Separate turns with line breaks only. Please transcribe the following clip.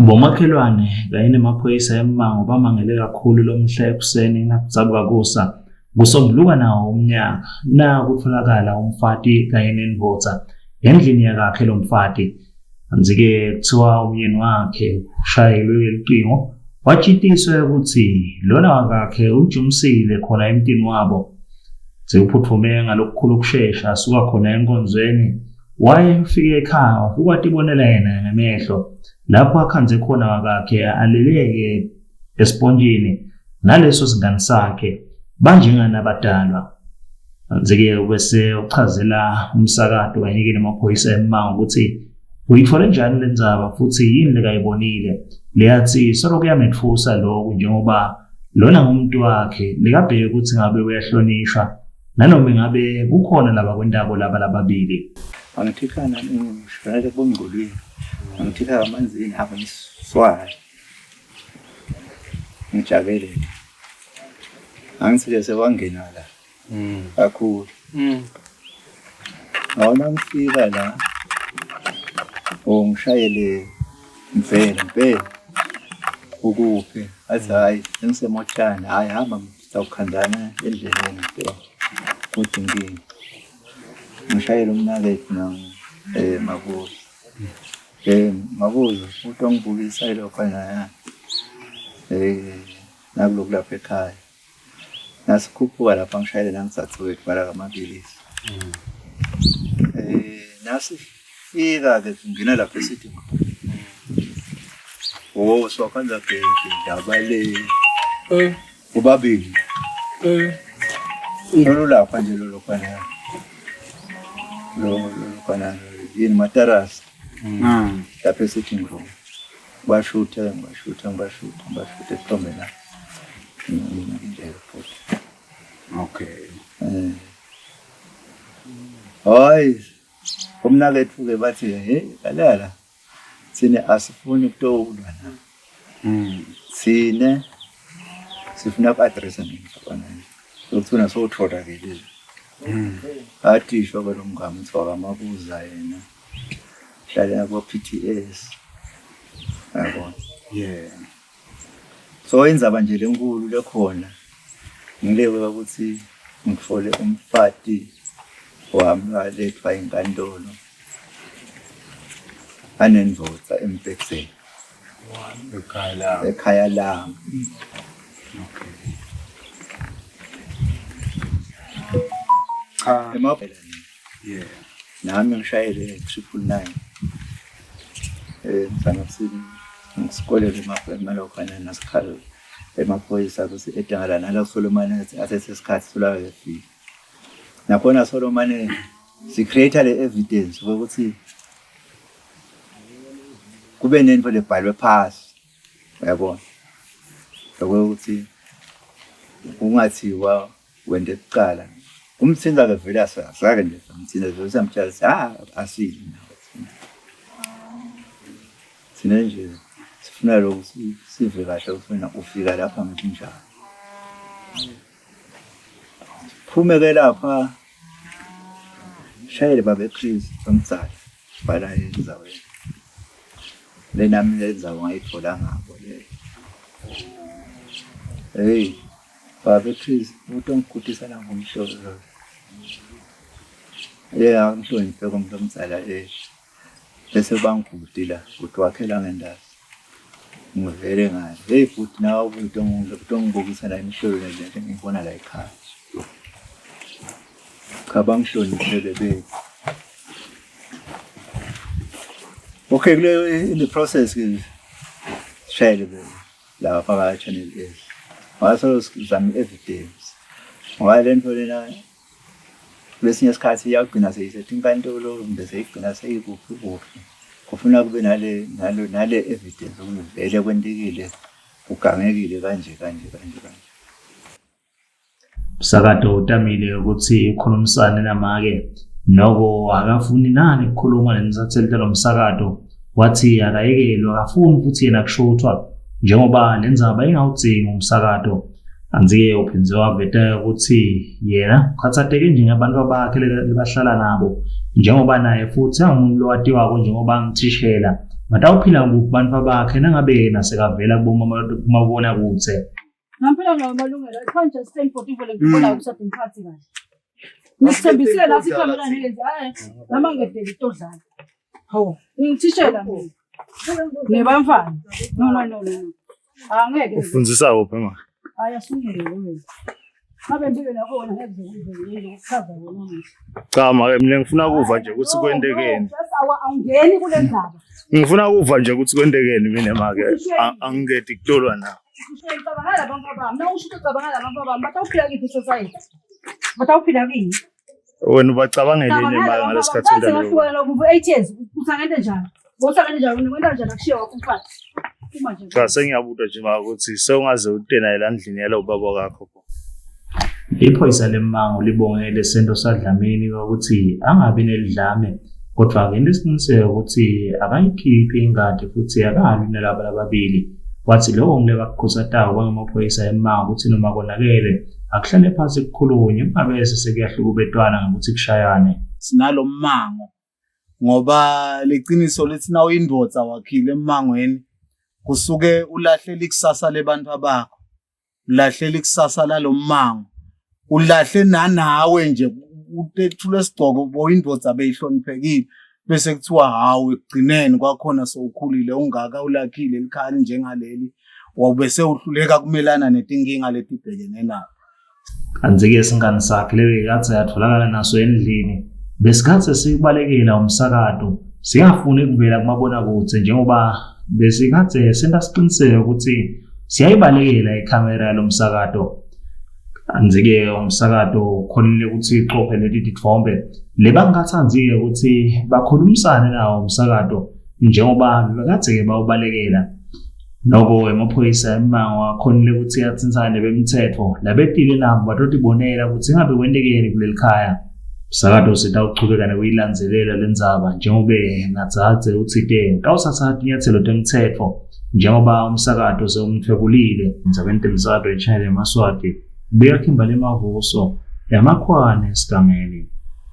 Bomakhelwane kanye nemaphoyisa emmango bamangele kakhulu lomhla ekuseni nakudzabuka kusa kusombuluka nawo umnyaka nakutfolakala umfati kanye nendvodza endlini yakakhe lo mfati. Kantsi-ke kuthiwa umyeni wakhe ushayelwe lucingo watshitiswa ukuthi lona wakakhe ujumsile khona emtini wabo. Sewuphuthume ngalokukhulu ukushesha asuka khona enkonzweni Waye ufike ekhaya wafika watibonela yena ngemehlo lapho akhandze khona wakakhe aleleke esipontjini naleso singani sakhe banjengani abadalwa. Nje-ke ubese uchazela umsakato kanye-ke nemaphoyisa emmango ukuthi uyitfole njani le ndzaba futhi yini lekayibonile leyathi solo kuyametfusa lokhu njengoba lona ngumuntu wakhe likabheke ukuthi ngabe uyahlonishwa Nanoma ingabe kukhona labakwentako laba lababili.
Angithikha nami ngishonele kubongcolweni. Angithikha amanzini hamba ngiswala. Ngijabele. Angithi ke sewangena la. Kakhulu. Ngawona ngifika la. Oh ngishayele mvele mpela. Ukuphi? Athi hayi sengisemotshana. Hayi hamba Sawukhandana endleleni phela kodwa inkinga ngishayela umnakethu nangu eh Mabuza. Eh Mabuza uthi ongibukisa ilokho naya. Eh nakulokhu lapha ekhaya. Nasikhuphuka lapha ngishayele nangitsatsi wethu bala kamabilisi. Eh nasifika ke singena lapha esithi Oh siwakhanza bheke ndaba le. Eh Bobabili.
Eh.
Lolu lapha nje lolu khona. Lo lolu khona yini matarasi. Lapha e-sitting room. Bashutha ngibashutha ngibashutha ngibashutha esithombe la. Indlela futhi.
Okay.
Eh. Hayi. Umnakethu ke bathi hey lalela. Thina asifuni ukutowulwa la. Thina sifuna ku-addressa ngemhlabana nje. Sokuthuna sowutholakele nje. Athi sho ke lo mngami kuthiwa kamabuza yena. Hlale ko PTS. Yabona.
Yeah.
So indzaba nje lenkulu lekhona ngileke ukuthi ngifole umfati wami walethwa inkantolo anendvodza embhedzeni
Ekhaya lami.
ekhaya lami.
Okay. Cha.
Emaphela
Yeah.
nami ngishayele 999 eh ngizama ukuthi ngisikolele emalokhana nasikhala emaphoyisa ukuthi edangala nala solomane athethe isikhathi solaka efika nakhona solomane si-create le evidence ukuthi kube nento lebhalwe phasi uyabona lokuthi kungathiwa wente kucala umthinta ke vele asake nje samthinta vele samtshela ukuthi ah asili nawe thina nje sifuna lokhu sive kahle ufuna ufika lapha ngithi njani phume ke lapha shayele babe Chris somdzala bhala enzaweni le nami le ndzawo ngayithola ngabo le hey babe Chris utongigudisa la ngomhlolo yeah angihloniphe komuntu omdzala eh bese bangigudi la bhuti wakhela ngendazi ngivele ngayo hey bhuti nawe bhuti ongibukisa la imihlolo lento engiyibona la ekhaya cha bangihloniphele bethu okay kule in the process ke shayele be la faka channel S waso sizama evidence ngoba le nto lena kwesinye isikhathi iyagcina seyisetha inkantolo kumbe seyigcina seyikuphi kuphi kufuna kube nale nalo nale evidence ukuthi vele kwentekile kugangekile kanje kanje kanje kanje
Msakato utamile ukuthi ukhulumisane namake noko akafuni nani ukukhuluma nensatheli lomsakato wathi akayekelwe akafuni futhi yena kushuthwa njengoba le ndzaba ingawudzingi umsakato Kanti-ke uphinde waveta ukuthi yena ukhathatheke nje ngabantu bakhe lebahlala nabo njengoba naye futhi angumuntu lowatiwako njengoba angithishela. Batawuphila kuphi bantfwa bakhe nangabe yena sekavela kubomabonakudze?
Ngampela nawo amalungelo. I can't just stand for people and people mm. ukuthi ngiphathi kahle. Nisithembisile la sikhamela ngenze hayi noma ngedele itodlala. Hawu, ngithishela mina. Nebamfana. No no no no. Angeke.
Ufundisa kuphi ma?
Hayi asungile wena. Ngabe empilweni yakho wena ngeke uze ukuchaza wena manje.
Cha make mina ngifuna kuva nje ukuthi kwentekeni.
Awungeni kule ndaba.
Ngifuna kuva nje ukuthi kwentekeni mina make angingedi kutolwa na.
Ngicabangela abantu abami. Nawusho ukuthi ucabangela abantu abami, batawuphila kiphi society? Batawuphila kini?
Wena ubacabangeleni make ngalesikhathi
undalo. Ngahlukana lokhu 8 years. Usangente njani? Bosangente njani? Wena njani akushiya wakho umfazi?
Uma nje. Cha sengiyabuta nje make ukuthi sewungaze utena la ndlini yalo baba wakho. Iphoyisa lemmango libonge lesento saDlamini ukuthi angabi nelidlame kodwa-ke into esiqiniseko ukuthi akayikhiphi ingadi futhi akalwi nalaba lababili. Wathi lokho ngile bakukhuthatayo bangamaphoyisa emmango ukuthi noma konakele akuhlale phansi kukhulunywe kungabese sekuyahlukubetwana ngokuthi kushayane.
Sinalo mmango ngoba liciniso lithi na uyindoda wakhile emmangweni kusuke ulahle likusasa lebantu abakho ulahlela ikusasa lalommango ulahle nanawe nje utethula isigcoko boyindoda beyihloniphekile bese kuthiwa hawu ekugcineni kwakhona sowukhulile ungaka ulakhile likhaya njengaleli wawube sewuhluleka kumelana netinkinga letibhekene nazo
Kanti-ke isingani sakhe lebekade yatholakala naso endlini besikhathi sikubalekela umsakato singafuni ukuvela kumabonakude njengoba besikade senta siqiniseke ukuthi siyayibalekela ikhamera yalo msakato. Kanti-ke umsakato ukhonile ukuthi iqophe leti titfombe lebangathandi-ke ukuthi bakhulumisane nawo umsakato njengoba bebekade-ke bawubalekela. Noko emaphoyisa emmango akhonile ukuthi atsintsane bemthetho labetile nabo batotibonela ukuthi ngabe kwentekeni kuleli khaya. Umsakato sitawuchubeka nekuyilandzelela lendzaba njengobe nadzadze utsite utawutsatsa tinyatselo temtsetfo njengoba umsakato sewumthwebulile. Endzabeni temsakato i-channel yemaSwati, Buya Kimberly Mavuso, yamakhwane esigangeni.